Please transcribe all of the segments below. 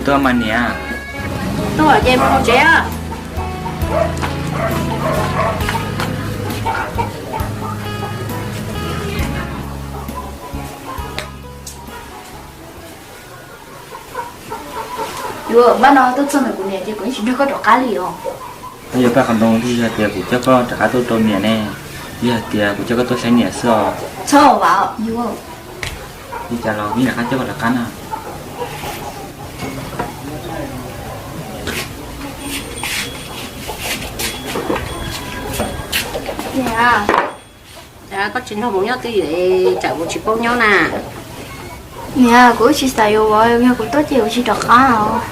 Tuaj mas niam. Tuaj ces mus tsev. Yuav, pab no tuaj txog ntawm kuv niam ces kuv yeej tsis nrog koj rov qab li os. Yog Paj Qhov Ntoo, twb yog tias kuv coj koj rov qab tuaj rau niam ne, yog hais tias kuv coj koj tuaj saib niam xwb os. Txhob vam yuav. Li cas los kuv yeej rov qab coj koj rov qab na. Koj tsis nrog mus nyob twj ywm, tsam kuv tsis paub nyob na. Niam, kuv tsis xav yuav vauv, yog kuv tuaj ces kuv tsis rov qab os.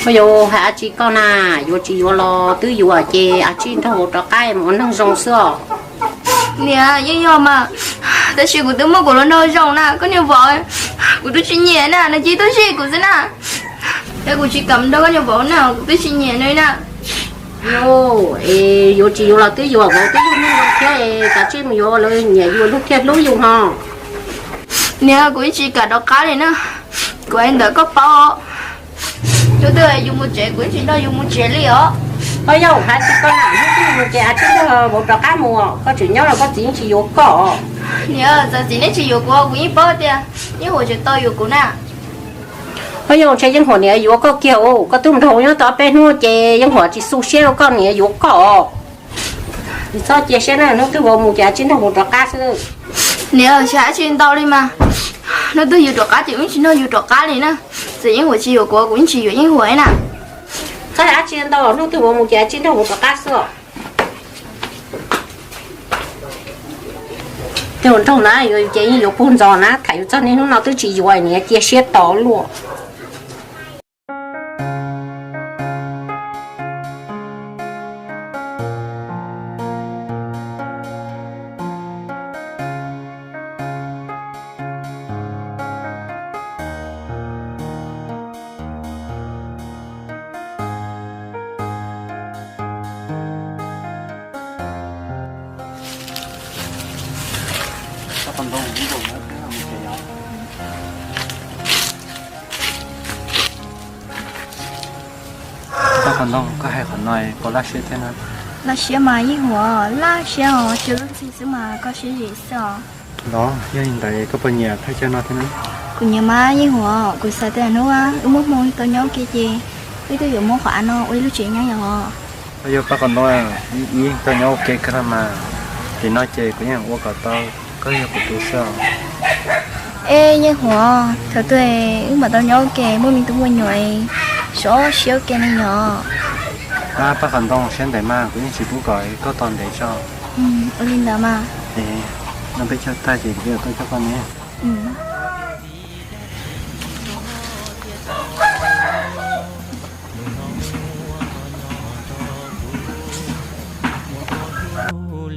Koj yuav hais dab tsi koj na, yuav tsis yuav los twb yuav ces ua tsis nrog vauv rov qab mus ua neeg zoo xwb os. Niam, yeej yog mas, tab sis kuv twb muaj kuv lub neej zoo na, koj niag vauv kuv twb tsis nyiam na, nws cia li tuaj zij kuv xwb na. Es kuv tsis kam nrog koj niag vauv na, kuv twb tsis nyiam nws na. Yuav tsis yuav los twb yuav, vauv twb yog neeg zoo thiab, kav tsij mus yuav lawv nyiam yus thiaj hlub yus ho. Niam, kuv yeej tsis kam rov qab li na, kuv hais ntawd koj paub. Hnub twg yus mus tsev kuv yeej tsis nrog yus mus tsev li os. Koj yog hais tias koj na, hnub twg mus ces ua tsis nrog vauv rov qab mus, koj tseem nyob los koj txiv yeej tsis yuav koj. Niam, txawm txiv neb tsis yuav kuv, kuv yeej paub tias yeej Huas tseem tau yuav kuv na. Koj yog ntshe Yeej Huas niam yuav koj kiag, koj twb nrog nyob tau peb hnub ces Yeej Huas tsis xu siab rau koj niam yuav koj. Txhob cia siab na, hnub twg vauv mus ces ua tsis nrog vauv rov qab xwb. Niam, tsis hais dab tsi ntau li mas, hnub twg yus rov qab ces kuv yeej tsis nrog yus rov qab li na. Txawm Yeej Huas tsis yuav kuv, kuv yeej tsis yuav Yeej Huas na. Txhob hais dab tsi ntau, hnub twg vauv mus ces ua tsis nrog vauv rov qab xwb. Tej ua nraug na, yuav ces yeej yuav puag ntxov na, tham yus txog niaj hnub no twb tsis yuav, niam cia siab tod luaj. Paj Qhov Ntoo, koj hais qhov no puas laj siab thiab na? Laj siab mas Yeej Huas, laj siab os, tsis lub ntxhi xwb mas koj siab zim xwb os. Los yog li ntawd koj puas nyiam thaj chaw no thiab na? Kuv nyiam mas Yeej Huas, kuv xav tias hnub wb muaj hmoo tau nyob ua ke ces wb twb yuav muab qhov av no ua ib lub tsev nyob yom. Yog Paj Qhov Ntoo, wb tau nyob ua ke kawg mas, tim no ces kuv yeej ua kom tau, koj yog kuv tus xwb os. Ej Yeej Huas, thaum twg wb mam tau nyob ua ke muaj me tub muaj nyuam, sov siab ua ke ne yom. Paj Qhov Ntoo, siab ntev mas kuv yeej tsis pub kom koj tos ntev tso. Ua li ntawd mas. Es no peb cog tag ces kuv yuav tuaj coj koj ne.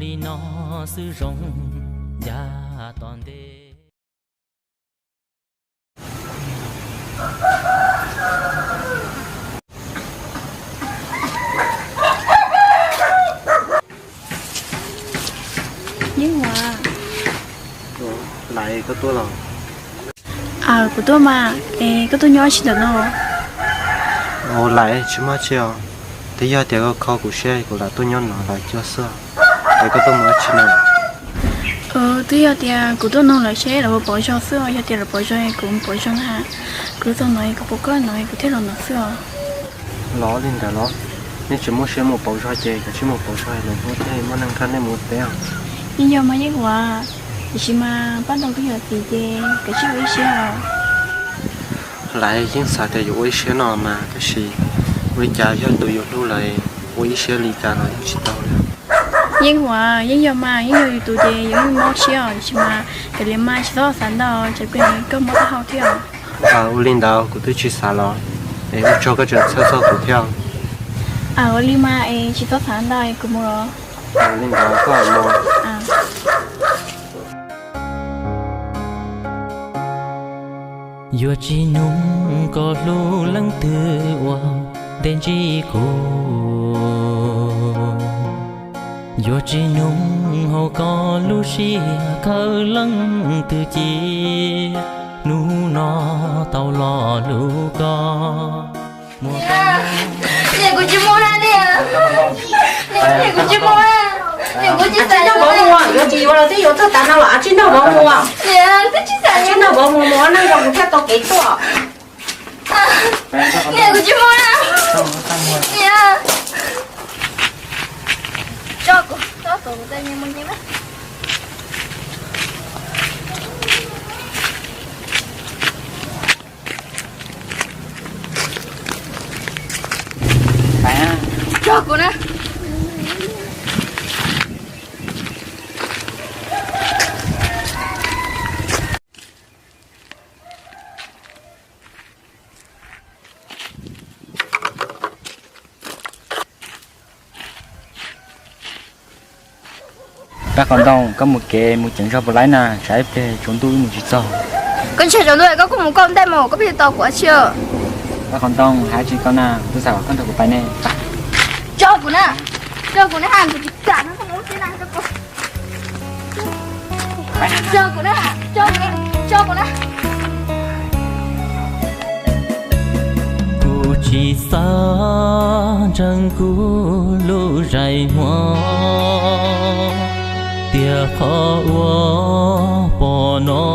Li no xwb zoo, yav tom ntej. Yeej Huas. Lais, koj tuaj los? Aw, kuv tuaj mas, es koj tuaj nyob tsis ntawm no? Aw, Lais, tsis muaj tsi os. Twb yog tias koj kho kuv siab kuv lam tuaj nyob no los cuag xwb. Es koj tuaj mus dab tsi no? Twb yog tias kuv tuaj noog lawv seb lawv puas pauv zog xwb os, yog tias lawv pauv zog kuv mus pauv zog ntag. Kuv tuaj txog no kuv pom koj no kuv thiaj los no xwb os. Los li ntawd los, nej tsis muaj siab mus pauv zog ces kav tsij mus pauv zog, lwm hnub thiaj muaj neeg nrog nej mus teb os. Yeej yog mas Yeej Huas, tiam sis mas Paj Ntoo twb yuav txiv ces kav tsij ua ib siab os. Lais, yeej xav tias yuav ua ib siab no mas tab sis ua li cas yog tus yus hlub lawm, ua ib siab li cas los yeej tsis tau li. Yeej Huas, yeej yog mas, yeej yog yus tus ces yus yeej mob siab os, tiam sis mas kav liam mas tsis txhob xav ntau, tsam koj mob taub hau thiab os. Ua li ntawd kuv twb tsis xav los, es ua tsaug koj tseem txhawj txog kuv thiab. Ua li mas es tsis txhob xav ntau es kuv mus los. Ua li ntawd koj mus. Yuav tsis nyoog koj hlub leej twg uas ntev ntsib kuv. Yuav tsis nyoog haum koj lub siab khawb leej twg ci. Hnub no tau los hlub koj. Niam, kuv tsis mus na niam. Niam, kuv tsis mus na. Niam, kuv tsis xav nrog vauv mus, yuav tsis yuav los twb yuav txog tav no los tsis nrog vauv mus. Niam, twb tsis xav nrog vauv mus, mus ua neej zoo kuv thiaj tau kev tuaj. Niam, kuv tsis mus na. Niam, tso kuv, tso kuv, kuv tau nyias mus nyias na. Tso kuv na. Paj Qhov Ntoo, koj mus kev mus ceev zog puas laib na, tsam ib pliag tsaus ntuj wb mus tsis txog. Koj ntshai tsaus ntuj koj kuj mus koj ntej mus, koj pheej tos kuv ua dab tsi? Paj Qhov Ntoo, hais dab tsi koj na, kuv xav kom koj nrog kuv pais ne. Tso kuv na, tso kuv na, kuv tsis kam no, koj mus ua dab tsi na. Tso kuv na, tso kuv na, tso kuv na. Kuv tsis xav ntseeg kuv lub zais muag, tias qhov uas pom no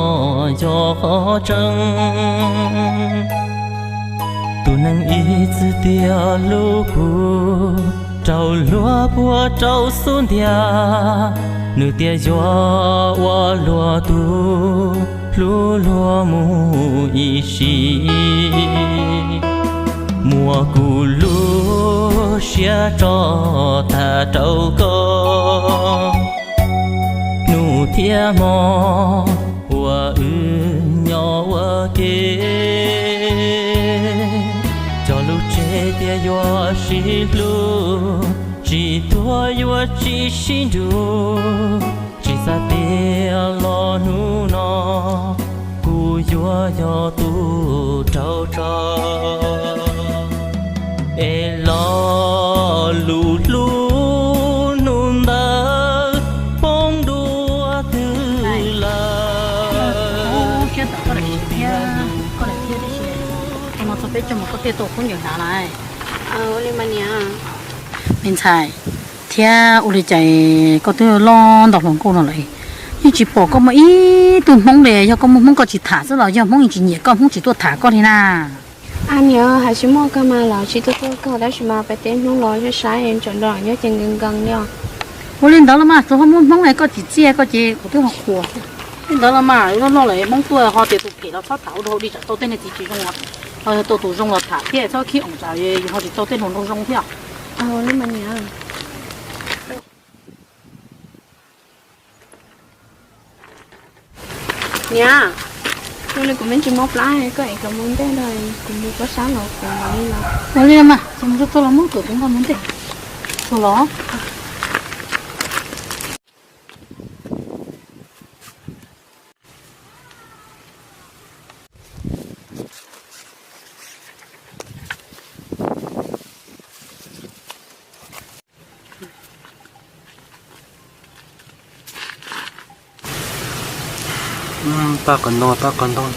yog qhov tseeb. Tus neeg ib txwm tias hlub kuv, rau luag puag rau xub ntiag, nws tias yuav ua luag tug, hlub luag mus ib sim. Muab kuv lub siab tso tag rau koj, hnub thiab hmo uas wb nyob ua ke. Cog lus tseg tias yuav sib hlub, tsis tuag yuav tsis sib nrug. Tsis xav tias los hnub no, kuv yuav yog tus raug tso. Es lo lus hlub hnub ntawd poob dua twg lawm? Me ntxhais, thiab ua li cas koj twb loj nto hluas nkauj no lawm, yeej tsis pom koj muaj ib tug hmoob li? Yog koj muaj hmoob koj tsis tham xwb los yog hmoob yeej tsis nyiam koj, hmoob tsis tuaj tham koj li na? Niam, hais tsis muaj koj mas los tsis tuaj tuaj koj, tab sis mas peb tej hnub los saib saib tsam nrog nyob ces nkees nkees li os. Ua li ntawd los mas tsuas ho muaj hmoob es koj tsis txiaj koj ces kuv twb ho qhuas. Li ntawd los mas loj loj lawm hmoob tuaj ho tias tus phem los txhob tham ua dog ua dig tsam tau tej niag txiv tsis zoo, ho yog tau tus zoo los tham thiab txhob khib oom tsam ho tsis tau tej hluas nraug zoo thiab. Niam, ua li kuv me ntsis mob plab, koj ev kom mus ntej, kuv mus koj sab los kuv mam li los. Ua li mas, ces mus txog txog los muab kom kuv nqa mus ntej. Txog los. Paj Qhov Ntoo, Paj Qhov Ntoo,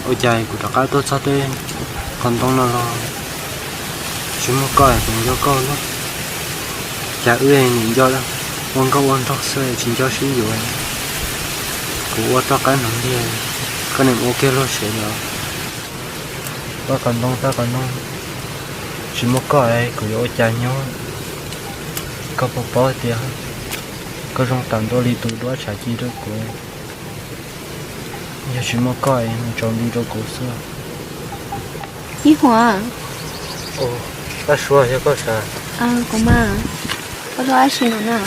ua cas kuv rov qab tuaj txog tej qhov ntoo no los tsis muaj koj, kuv nco koj lub. Cas wb niam nco ua nkauj ua nraug xwb tsis nco sib yuav. Kuv ua roj qab hneev tiag, koj niam ua kiag luag sev los. Paj Qhov Ntoo, Paj Qhov Ntoo, tsis muaj koj es kuv yuav ua cas nyob? Koj puas paub tias koj zoo tam ntua li tus duab tshav ci rau kuv? Yog tsis muaj koj es nws tsaus nti rau kuv xwb. Ib Huam. Paj Suav, yog koj sav? Kuv mas, koj tuaj dab tsi no na?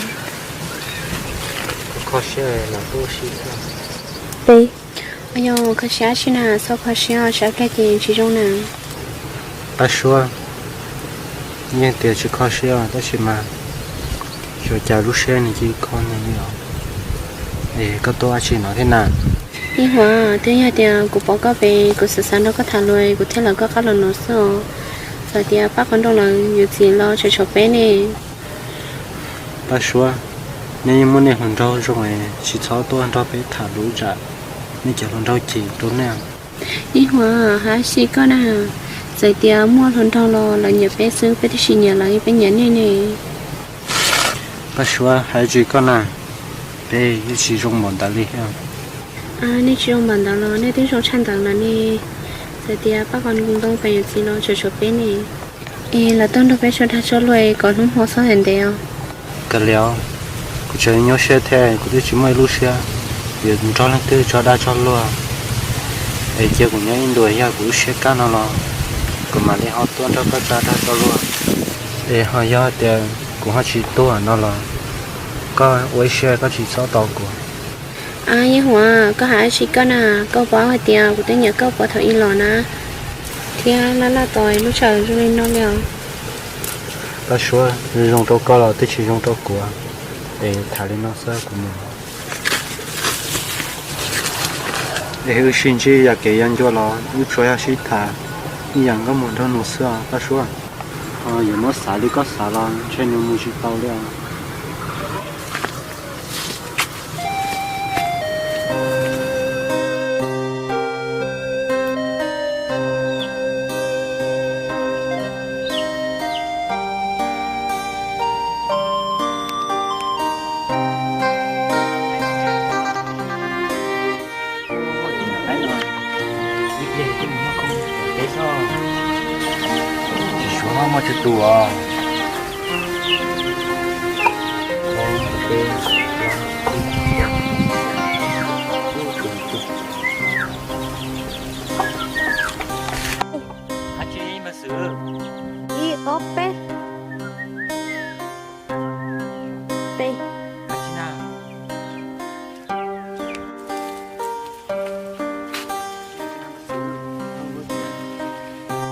Kuv kho siab los tuaj ua si thiab. Peb. Yog kho siab dab tsi na, txhob kho siab, sab kag ces tsis zoo na. Paj Suav, yeej tias tsis kho siab tab sis mas xyov cas lub siab nws cia li kho nws li os. Es koj tuaj dab tsi no thiab na? Ib Huam, twb yog tias kuv pom koj pem, kuv xav xav nrog koj tham lus, kuv thiaj lawv koj qab los no xwb os. Txawm tias Paj Qhov Ntoo lawv yuav txiv los tseem tshuav peb ne. Paj Suav, nej yeej muaj nej hluas nraug zoo es tsis txhob tuaj nrog peb tham lus tsam Nej cov hluas nraug ces rau nej. Ib Huam, hais dab tsi koj na? Txawm tias muaj hluas nraug los lawv nyiam peb xwb, peb twb tsis nyiam lawv, peb nyiam nej ne. Paj Suav, hais dab tsi koj na? Peb yeej tsis zoo npaum ntawd li thiab. Nej tsis zoo npaum ntawd los nej twb zoo tshaj ntawd lawm ne. Txawm tias Paj Qos Ntoo pem yawm txiv los tseem tshuav peb ne. Es lawv tuaj nrog peb tso dag tso luag kom hnub hmo txhob ntev os. Kav liam, kuv tseem nyuaj siab thiab, kuv twb tsis muaj ib lub siab yuav nrog leej twg tso dag tso luag. Es cia kuv nyob ib ntus, yog kuv lub siab kaj no los kuv mam li ho tuaj nrog koj tso dag tso luag. Es ho yog tias kuv ho tsis tuaj no los koj ua ib siab koj tsis txhob tos kuv. Yeej Huam, koj hais dab tsi koj na? Koj paub hais tias kuv twb nyiam koj puag thaum ub los na, thiab laj laj tos lub sij hawm zoo li no li os. Paj Suav, zoo rau koj los twb tsis zoo rau kuv, es tham li no xwb kuv mus. Es wb sib ntsib yam kev yam ncua los wb tsuas yog sib tham ib yam nkauj muam nraug nus xwb os Paj Suav. Ho yuav muab xav li koj xav los ntshe nws mus tsis tau li os. Ib pliag ces mus noj khoom tom teb tso, tsis suav muaj tsawg tus os. Dab tsi mas xwb? Ib ob peb, peb. Dab tsi na?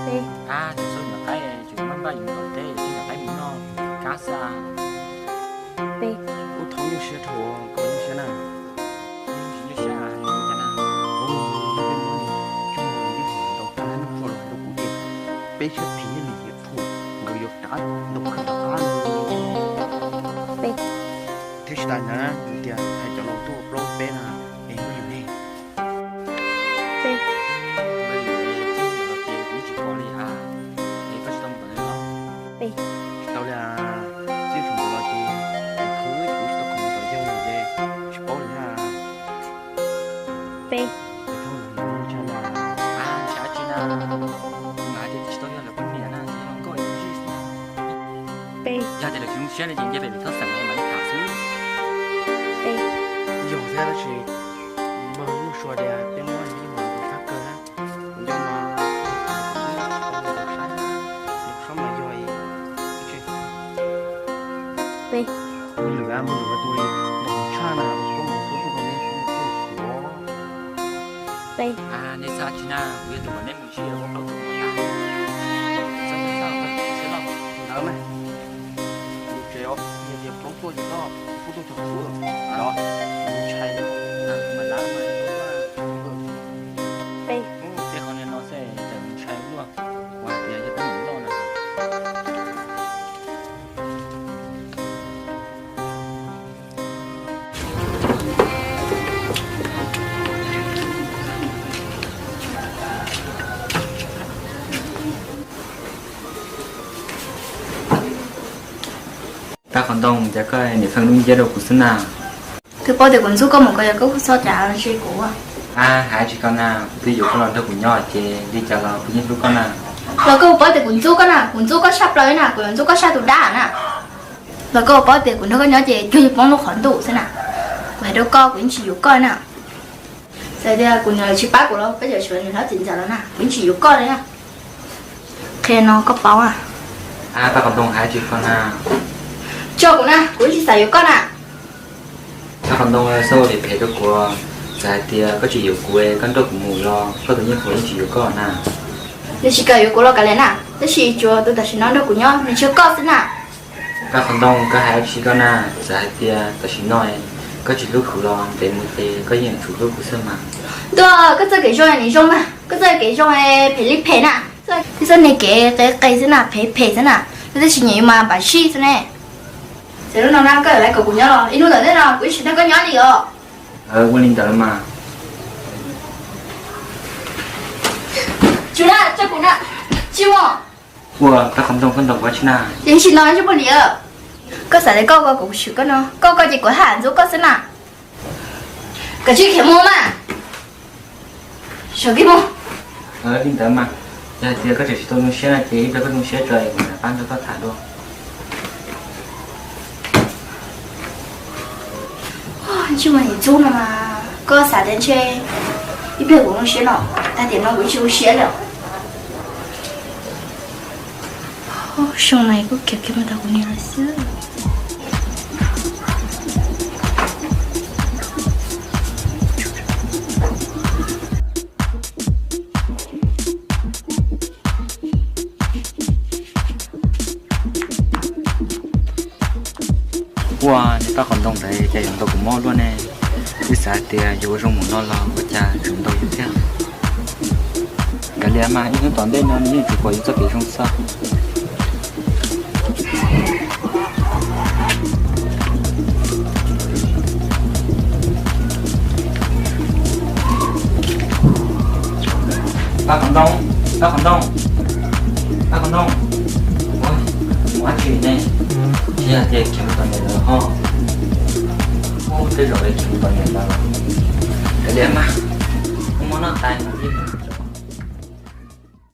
Peb. Ab, tsis txhob nyuam qaib, tsis txhob npaj yus tom teb, tsis nyuam qaib mus noj kab xwb. Peb. Ub, thaub nyuaj siab dhau, koj nyuaj siab na. Nyuaj siab, nyuaj siab na. Ub, nej peb mus noj, tsuas muaj ib hom ntau tag noj tsuag los hais rau kuv tias peb siab phem ib lim hiam tshua, nkawd yuav kav ntau kawg tom qab no. Peb. Thiab tsis tas ntawd na, yus tias hais cov laus tuaj plaub peb na, es muab yus ne. Peb. Tsis tau li, txiv tshum los ces kuv khwv kuv tsis tau khoom tom yawg ces tsis paub li na. Peb. Ntshai na, kuv mam hais tias tsis tau yog lawv poj niam na, tsis yog nkauj es zij xwb. Peb. Yog tias lawv tsis zoo siab li ces nce pem pem txhob xeem mam li tham xwb. Peb. Yog thiab tab sis mas muaj sua tias peb muab ib hom ntau tshaj kawg na. Kuv nco mas tsis tau mus saib, mus saib mas yog ib tse. Peb. Muaj lwm, muaj lwm tus li ntau tshaj na, koj mus tuaj tuaj rau nej tuaj kuv. Peb. Nej txhob tsis na, kuv yog tus uas nej mus ntsib ua plaub tus ntawd. Txhob txhob txhob siab loj ntawd mas. Kuv tsev os, yog tias plaub tuaj ces koj kuj tuaj txog kuv los ntshai. Peb. Tej qhov niag no xwb tseem ntshai luaj, kuv hais tias yog teeb meem loj na. Paj Qhov Ntoo, cas koj niam feem lub nciab rau kuv xwb na? Twb paub tias kuv ntxub koj mus ko yog koj kuj txhob cas ze kuv. Ab, hais tsis koj na, kuv twb yuav koj los nrog kuv nyob ces li cas los kuv yeej hlub koj na. Los koj paub tias kuv ntxub koj na, kuv ntxub koj tshaj plaws na, kuv yuav ntxub koj tshaj tus dab na. Los koj paub tias kuv nrog koj nyob ces cuag yog poob lub qhov ntuj xwb na. Kuv hais rau koj, kuv yeej tsis yuav koj na. Txawm tias kuv niam lawv tsis pab kuv los peb cov suav niam hlob txiv ntxawm los na, kuv yeej tsis yuav koj li na. Qhia no koj paub a. Paj Qhov Ntoo, hais tsis koj na. Tso kuv na, kuv yeej tsis xav yuav koj na. Paj Qhov Ntoo, txhob ua li phem rau kuv. Txawm hais tias koj tsis yuav kuv, koj nrog kuv mus los koj tus nyuj qhuav yeej tsis yuav koj na. Nws tsis kam yuav kuv los kav liam na, tab sis tsuas tus tam sim no nrog kuv nyob nws tsuas koj xwb na. Paj Qhov Ntoo, koj hais dab tsi koj na? Txawm hais tias tam sim no koj tsis hlub kuv los ntev mus ces koj yeej yuav tsum hlub kuv xwb mas. Ntuj, koj txoj kev zoo nws zoo mas, koj txoj kev zoo phem li phem na. Koj txoj niag kev qe qe xwb na, phem phem xwb na. Koj twb tsis nyiam yus mas npam sij xwb ne. Txawm lub no na koj yuav laiv kom kuv nyob los ib hnub ntawm ntej no kuv yeej tsis nrog koj nyob li os. Ua li ntawd mas. Tsis na, tso kuv na. Tsis ua. Ua, tau qhov ntoo koj ntaus kuv tsis na. Ces tsis no tsis muaj li. Koj xav tias koj ua kuv swm koj no, koj ua ces kuv haj ntxub koj xwb na. Koj tsis khiav mus mas. Sawv kiag mus. Li ntawd mas, yog hais tias koj tseem tsis tau zoo siab no ces ib pliag koj zoo siab tso kuv mam pab nrog koj tham dua. Tsis muaj niam txub no mas koj xav tias ntshe ib pliag kuv zoo siab no, tag tiam no kuv tsis zoo siab li. Xyoo no kuj khiav kiag mus tau kuv niam lawm xwb. Ua, nws tau qhov ntoo ntawd cas yuav ntaus kuv mob luaj ne. Twb xav tias yuav ua zoo mus no los ua cas tseem ntaus yus thiab. Kav liam mas, ib hnub tom ntej no nws yeej tsis pom yus txoj kev zoo xwb. Pab qhov ntoo, pab qhov ntoo, pab qhov ntoo. Mus dab tsi ne? Tsis yog tias khiav mus tom niam lawv ho. Ub, tej zaum khiav mus tom niam lawv. Kav liam mas, kuv mus noj tais mus ib mus.